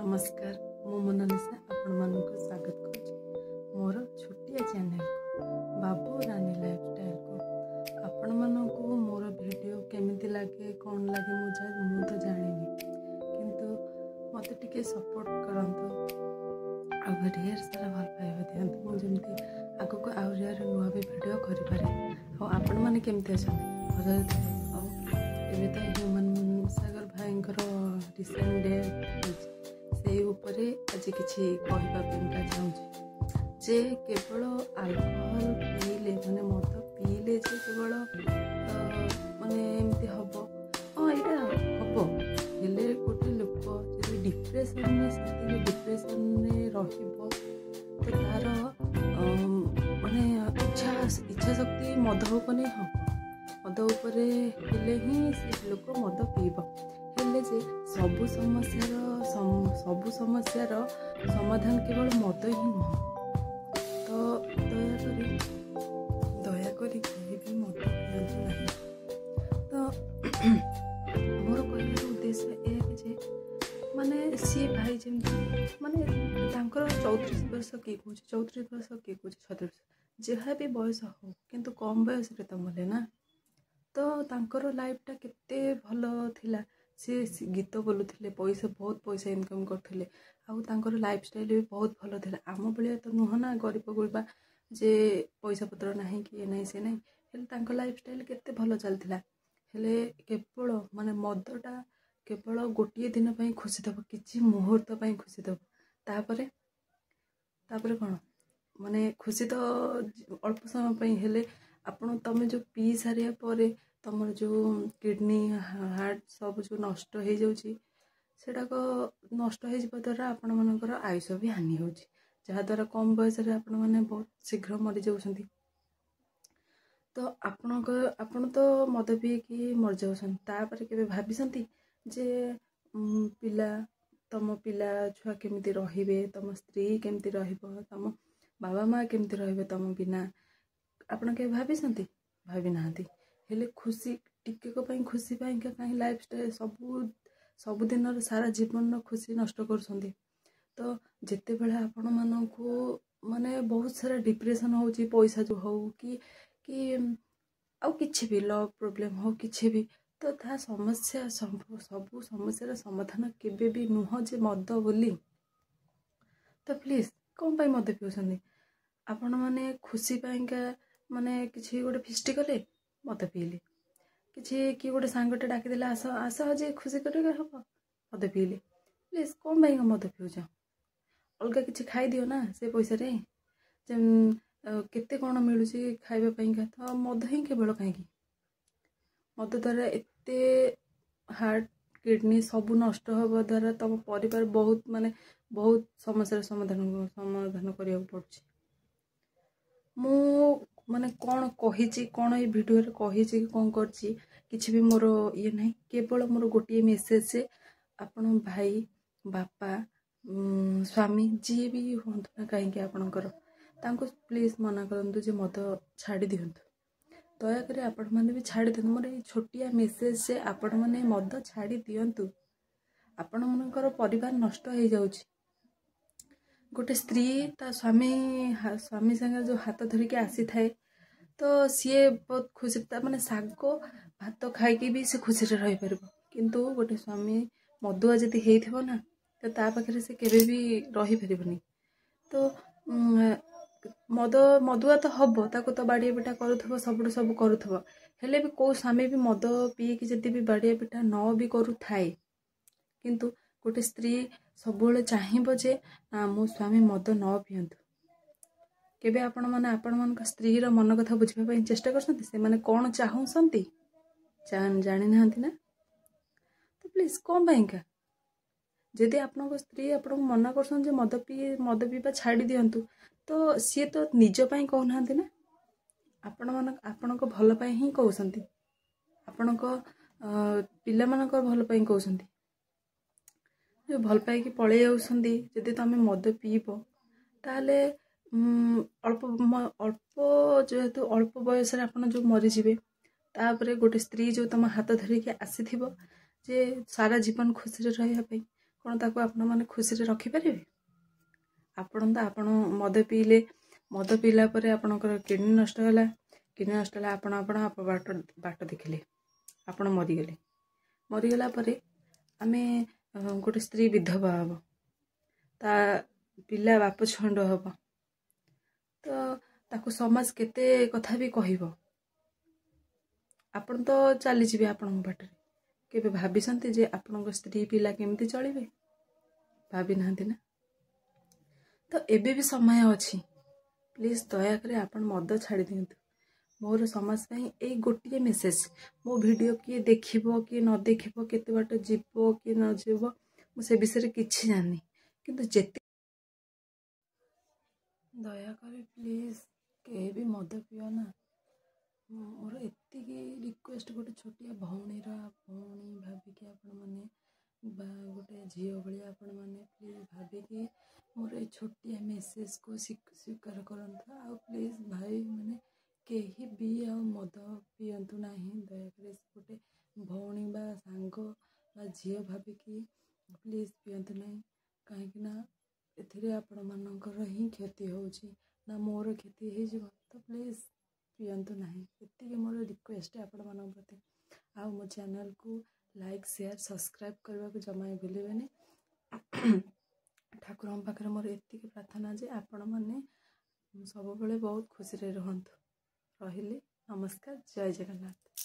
ନମସ୍କାର, ମୁଁ ମୋନାଲିସା ଆପଣମାନଙ୍କୁ ସ୍ୱାଗତ କରୁଛି ମୋର ଛୋଟିଆ ଚ୍ୟାନେଲକୁ, ବାବୁ ରାନୀ ଲାଇଫଷ୍ଟାଇଲକୁ। ଆପଣମାନଙ୍କୁ ମୋର ଭିଡ଼ିଓ କେମିତି ଲାଗେ, କ'ଣ ଲାଗେ, ମୁଁ ତ ଜାଣିନି, କିନ୍ତୁ ମୋତେ ଟିକେ ସପୋର୍ଟ କରନ୍ତୁ ଆଉ ଢେର ସାରା ଭଲ ପାଇବା ଦିଅନ୍ତୁ, ମୁଁ ଯେମିତି ଆଗକୁ ଆହୁରି ଆହୁରି ନୂଆ ବି ଭିଡ଼ିଓ କରିପାରେ। ଆଉ ଆପଣମାନେ କେମିତି ଅଛନ୍ତି? ଭଲରେ ଥିବେ। ଆଉ ଏବେ ତ ହ୍ୟୁମାନ ସାଗର ଭାଇଙ୍କର ରିସେଣ୍ଟ ଡେଥ୍ ହେଇଛି, ସେଇ ଉପରେ ଆଜି କିଛି କହିବା ପାଇଁକା ଚାହୁଁଛି ଯେ କେବଳ ଆଲକୋହଲ ପିଇଲେ, ମାନେ ମଦ ପିଇଲେ ଯେ କେବଳ ମାନେ ଏମିତି ହେବ, ହଁ ଏଇଟା ହେବ। ହେଲେ ଗୋଟେ ଲୋକ ଯଦି ଡିପ୍ରେସନରେ, ସେତିକି ଡିପ୍ରେସନରେ ରହିବ ତ ତା'ର ମାନେ ଇଚ୍ଛା ଶକ୍ତି ମଦ ଉପରେ ହେବ। ମଦ ଉପରେ ହେଲେ ହିଁ ସେ ଲୋକ ମଦ ପିଇବ। ହେଲେ ଯେ ସବୁ ସମସ୍ୟାର ସମାଧାନ କେବଳ ମଦ ହିଁ ନୁହଁ। ତ ଦୟାକରି କେହି ବି ମଦ ପିଅନ୍ତୁ ନାହିଁ। ତ ମୋର କହିବାର ଉଦ୍ଦେଶ୍ୟ ଏହା କି ଯେ ମାନେ ସିଏ ଭାଇ ଯେମିତି ମାନେ ତାଙ୍କର 34 ବର୍ଷ, କିଏ କହୁଛି 34 ବର୍ଷ, କିଏ କହୁଛି 36 ବର୍ଷ, ଯାହା ବି ବୟସ ହଉ, କିନ୍ତୁ କମ୍ ବୟସରେ ତ ମଲେ ନା। ତ ତାଙ୍କର ଲାଇଫଟା କେତେ ଭଲ ଥିଲା। ସିଏ ଗୀତ ବୋଲୁଥିଲେ, ପଇସା ବହୁତ ପଇସା ଇନକମ୍ କରୁଥିଲେ ଆଉ ତାଙ୍କର ଲାଇଫଷ୍ଟାଇଲ୍ ବି ବହୁତ ଭଲ ଥିଲା। ଆମ ଭଳିଆ ତ ନୁହଁ ନା, ଗରିବ ଗୁରୁବା ଯେ ପଇସା ପତ୍ର ନାହିଁ କି ଇଏ ନାହିଁ ସେ ନାହିଁ। ହେଲେ ତାଙ୍କ ଲାଇଫଷ୍ଟାଇଲ୍ କେତେ ଭଲ ଚାଲିଥିଲା। ହେଲେ କେବଳ ମାନେ ମଦଟା କେବଳ ଗୋଟିଏ ଦିନ ପାଇଁ ଖୁସି ଦେବ, କିଛି ମୁହୂର୍ତ୍ତ ପାଇଁ ଖୁସି ଦେବ। ତାପରେ କ'ଣ ମାନେ ଖୁସି ତ ଅଳ୍ପ ସମୟ ପାଇଁ, ହେଲେ ଆପଣ ତୁମେ ଯେଉଁ ପିଇ ସାରିବା ପରେ ତୁମର ଯେଉଁ କିଡ଼ନୀ, ହାର୍ଟ ସବୁ ଯେଉଁ ନଷ୍ଟ ହେଇଯାଉଛି, ସେଟାକ ନଷ୍ଟ ହେଇଯିବା ଦ୍ୱାରା ଆପଣମାନଙ୍କର ଆୟୁଷ ବି ହାନି ହେଉଛି, ଯାହାଦ୍ୱାରା କମ୍ ବୟସରେ ଆପଣମାନେ ବହୁତ ଶୀଘ୍ର ମରିଯାଉଛନ୍ତି। ତ ଆପଣ ତ ମଦ ପିଇକି ମରିଯାଉଛନ୍ତି, ତାପରେ କେବେ ଭାବିଛନ୍ତି ଯେ ପିଲା, ତୁମ ପିଲା ଛୁଆ କେମିତି ରହିବେ, ତୁମ ସ୍ତ୍ରୀ କେମିତି ରହିବ, ତୁମ ବାବା ମା କେମିତି ରହିବେ ତୁମ ବିନା? ଆପଣ କେବେ ଭାବିଛନ୍ତି? ଭାବି ନାହାନ୍ତି। ହେଲେ ଖୁସି ଟିକେକ ପାଇଁ, ଖୁସି ପାଇଁକା କାହିଁ ଲାଇଫଷ୍ଟାଇଲ୍ ସବୁଦିନର ସାରା ଜୀବନର ଖୁସି ନଷ୍ଟ କରୁଛନ୍ତି? ତ ଯେତେବେଳେ ଆପଣମାନଙ୍କୁ ମାନେ ବହୁତ ସାରା ଡିପ୍ରେସନ୍ ହେଉଛି, ପଇସା ଯେଉଁ ହଉ କି ଆଉ କିଛି ବି ଲଭ୍ ପ୍ରୋବ୍ଲେମ୍ ହଉ, କିଛି ବି, ତ ତାହା ସମସ୍ୟା ସବୁ ସମସ୍ୟାର ସମାଧାନ କେବେ ବି ନୁହଁ ଯେ ମଦ ବୋଲି। ତ ପ୍ଲିଜ୍, କ'ଣ ପାଇଁ ମଦ ପିଉଛନ୍ତି ଆପଣମାନେ? ଖୁସି ପାଇଁକା ମାନେ କିଛି ଗୋଟେ ଫିଷ୍ଟି କଲେ, ମଦ ପିଇଲେ। କିଛି କିଏ ଗୋଟେ ସାଙ୍ଗଟେ ଡାକିଦେଲେ, ଆସ ଆସ ଆଜି ଖୁସି କରିବେ ହେବ, ମଦ ପିଇଲେ। ପ୍ଲିଜ୍, କ'ଣ ପାଇଁ ମଦ ପିଉଛ? ଅଲଗା କିଛି ଖାଇଦିଅ ନା ସେ ପଇସାରେ। ଯେ କେତେ କ'ଣ ମିଳୁଛି ଖାଇବା ପାଇଁକା, ତ ମଦ ହିଁ କେବଳ କାହିଁକି? ମଦ ଦ୍ୱାରା ଏତେ ହାର୍ଟ, କିଡ଼ନୀ ସବୁ ନଷ୍ଟ ହେବା ଦ୍ୱାରା ତୁମ ପରିବାର ବହୁତ ମାନେ ବହୁତ ସମସ୍ୟାର ସମାଧାନ କରିବାକୁ ପଡ଼ୁଛି। ମୁଁ ମାନେ କ'ଣ କହିଛି, କ'ଣ ଏଇ ଭିଡ଼ିଓରେ କହିଛି କି କ'ଣ କରିଛି, କିଛି ବି ମୋର ଇଏ ନାହିଁ। କେବଳ ମୋର ଗୋଟିଏ ମେସେଜ୍ ଯେ ଆପଣ ଭାଇ, ବାପା, ସ୍ୱାମୀ ଯିଏ ବି ହୁଅନ୍ତୁ ନା କାହିଁକି ଆପଣଙ୍କର, ତାଙ୍କୁ ପ୍ଲିଜ୍ ମନା କରନ୍ତୁ ଯେ ମଦ ଛାଡ଼ି ଦିଅନ୍ତୁ। ଦୟାକରି ଆପଣମାନେ ବି ଛାଡ଼ି ଦିଅନ୍ତୁ। ମୋର ଏଇ ଛୋଟିଆ ମେସେଜ୍ ଯେ ଆପଣମାନେ ମଦ ଛାଡ଼ି ଦିଅନ୍ତୁ। ଆପଣମାନଙ୍କର ପରିବାର ନଷ୍ଟ ହେଇଯାଉଛି। ଗୋଟେ ସ୍ତ୍ରୀ ତା ସ୍ୱାମୀ ସାଙ୍ଗରେ ଯେଉଁ ହାତ ଧରିକି ଆସିଥାଏ, ତ ସିଏ ବହୁତ ଖୁସି, ତା ମାନେ ଶାଗ ଭାତ ଖାଇକି ବି ସେ ଖୁସିରେ ରହିପାରିବ। କିନ୍ତୁ ଗୋଟେ ସ୍ୱାମୀ ମଦୁଆ ଯଦି ହେଇଥିବ ନା, ତ ତା ପାଖରେ ସେ କେବେ ବି ରହିପାରିବନି। ତ ମଦୁଆ ତ ହବ, ତାକୁ ତ ବାଡ଼ିଆ ପିଟା କରୁଥିବ, ସବୁଠୁ ସବୁ କରୁଥିବ। ହେଲେ ବି କେଉଁ ସ୍ୱାମୀ ବି ମଦ ପିଇକି ଯଦି ବି ବାଡ଼ିଆ ପିଟା ନ ବି କରୁଥାଏ, କିନ୍ତୁ ଗୋଟେ ସ୍ତ୍ରୀ ସବୁବେଳେ ଚାହିଁବ ଯେ ନା, ମୋ ସ୍ୱାମୀ ମଦ ନ ପିଅନ୍ତୁ। କେବେ ଆପଣମାନେ ଆପଣମାନଙ୍କ ସ୍ତ୍ରୀର ମନ କଥା ବୁଝିବା ପାଇଁ ଚେଷ୍ଟା କରୁଛନ୍ତି? ସେମାନେ କ'ଣ ଚାହୁଁଛନ୍ତି ଜାଣିନାହାନ୍ତି ନା? ତ ପ୍ଲିଜ୍, କ'ଣ ପାଇଁକା? ଯଦି ଆପଣଙ୍କ ସ୍ତ୍ରୀ ଆପଣଙ୍କୁ ମନା କରୁଛନ୍ତି ଯେ ମଦ ପିଇବା ଛାଡ଼ି ଦିଅନ୍ତୁ, ତ ସିଏ ତ ନିଜ ପାଇଁ କହୁନାହାନ୍ତି ନା, ଆପଣଙ୍କ ଭଲ ପାଇଁ ହିଁ କହୁଛନ୍ତି, ଆପଣଙ୍କ ପିଲାମାନଙ୍କ ଭଲ ପାଇଁ କହୁଛନ୍ତି। ଯେଉଁ ଭଲ ପାଇକି ପଳେଇ ଯାଉଛନ୍ତି, ଯଦି ତୁମେ ମଦ ପିଇବ ତାହେଲେ ଅଳ୍ପ ଅଳ୍ପ ଯେହେତୁ ଅଳ୍ପ ବୟସରେ ଆପଣ ଯେଉଁ ମରିଯିବେ, ତାପରେ ଗୋଟେ ସ୍ତ୍ରୀ ଯେଉଁ ତୁମ ହାତ ଧରିକି ଆସିଥିବ ଯେ ସାରା ଜୀବନ ଖୁସିରେ ରହିବା ପାଇଁ, କ'ଣ ତାକୁ ଆପଣମାନେ ଖୁସିରେ ରଖିପାରିବେ? ଆପଣ ତ ଆପଣ ମଦ ପିଇଲେ, ମଦ ପିଇଲା ପରେ ଆପଣଙ୍କର କିଡ଼ନୀ ନଷ୍ଟ ହେଲା। କିଡ଼ନୀ ନଷ୍ଟ ହେଲା, ଆପଣ ଆପଣ ବାଟ ଦେଖିଲେ, ଆପଣ ମରିଗଲେ। ମରିଗଲା ପରେ ଆମେ ଗୋଟେ ସ୍ତ୍ରୀ ବିଧବା ହେବ, ତା ପିଲା ବାପ ଛଣ୍ଡ ହେବ, ତ ତାକୁ ସମାଜ କେତେ କଥା ବି କହିବ। ଆପଣ ତ ଚାଲିଯିବେ ଆପଣଙ୍କ ବାଟରେ, କେବେ ଭାବିଛନ୍ତି ଯେ ଆପଣଙ୍କ ସ୍ତ୍ରୀ ପିଲା କେମିତି ଚଳିବେ? ଭାବିନାହାନ୍ତି ନା? ତ ଏବେ ବି ସମୟ ଅଛି, ପ୍ଲିଜ୍ ଦୟାକରି ଆପଣ ମଦ ଛାଡ଼ି ଦିଅନ୍ତୁ। ମୋର ସମାଜ ପାଇଁ ଏଇ ଗୋଟିଏ ମେସେଜ୍। ମୋ ଭିଡ଼ିଓ କିଏ ଦେଖିବ କିଏ ନ ଦେଖିବ, କେତେ ବାଟ ଯିବ କିଏ ନ ଯିବ, ମୁଁ ସେ ବିଷୟରେ କିଛି ଜାଣିନି, କିନ୍ତୁ ଯେତେ ଦୟାକରି ପ୍ଲିଜ୍ କେହି ବି ମଦ ପିଅ ନା। ମୋର ଏତିକି ରିକ୍ୱେଷ୍ଟ, ଗୋଟେ ଛୋଟିଆ ଭଉଣୀର ଭଉଣୀ ଭାବିକି ଆପଣମାନେ, ବା ଗୋଟେ ଝିଅ ଭଳିଆ ଆପଣମାନେ ପ୍ଲିଜ୍ ଭାବିକି ମୋର ଏଇ ଛୋଟିଆ ମେସେଜକୁ ସ୍ୱୀକାର କରନ୍ତୁ। ଆଉ ପ୍ଲିଜ୍ ଭାଇମାନେ କେହି ବି ଆଉ ମଦ ପିଅନ୍ତୁ ନାହିଁ। ଦୟାକରି ଗୋଟେ ଭଉଣୀ ବା ସାଙ୍ଗ ବା ଝିଅ ଭାବିକି ପ୍ଲିଜ୍ ପିଅନ୍ତୁ ନାହିଁ, କାହିଁକିନା ଏଥିରେ ଆପଣମାନଙ୍କର ହିଁ କ୍ଷତି ହେଉଛି ନା ମୋର କ୍ଷତି ହେଇଯିବ। ତ ପ୍ଲିଜ୍ ପିଅନ୍ତୁ ନାହିଁ, ଏତିକି ମୋର ରିକ୍ୱେଷ୍ଟ ଆପଣମାନଙ୍କ ପ୍ରତି। ଆଉ ମୋ ଚ୍ୟାନେଲକୁ ଲାଇକ୍, ସେୟାର, ସବସ୍କ୍ରାଇବ୍ କରିବାକୁ ଜମା ବି ଭୁଲିବେନି। ଠାକୁରଙ୍କ ପାଖରେ ମୋର ଏତିକି ପ୍ରାର୍ଥନା ଯେ ଆପଣମାନେ ସବୁବେଳେ ବହୁତ ଖୁସିରେ ରୁହନ୍ତୁ। ରହିଲି, ନମସ୍କାର, ଜୟ ଜଗନ୍ନାଥ।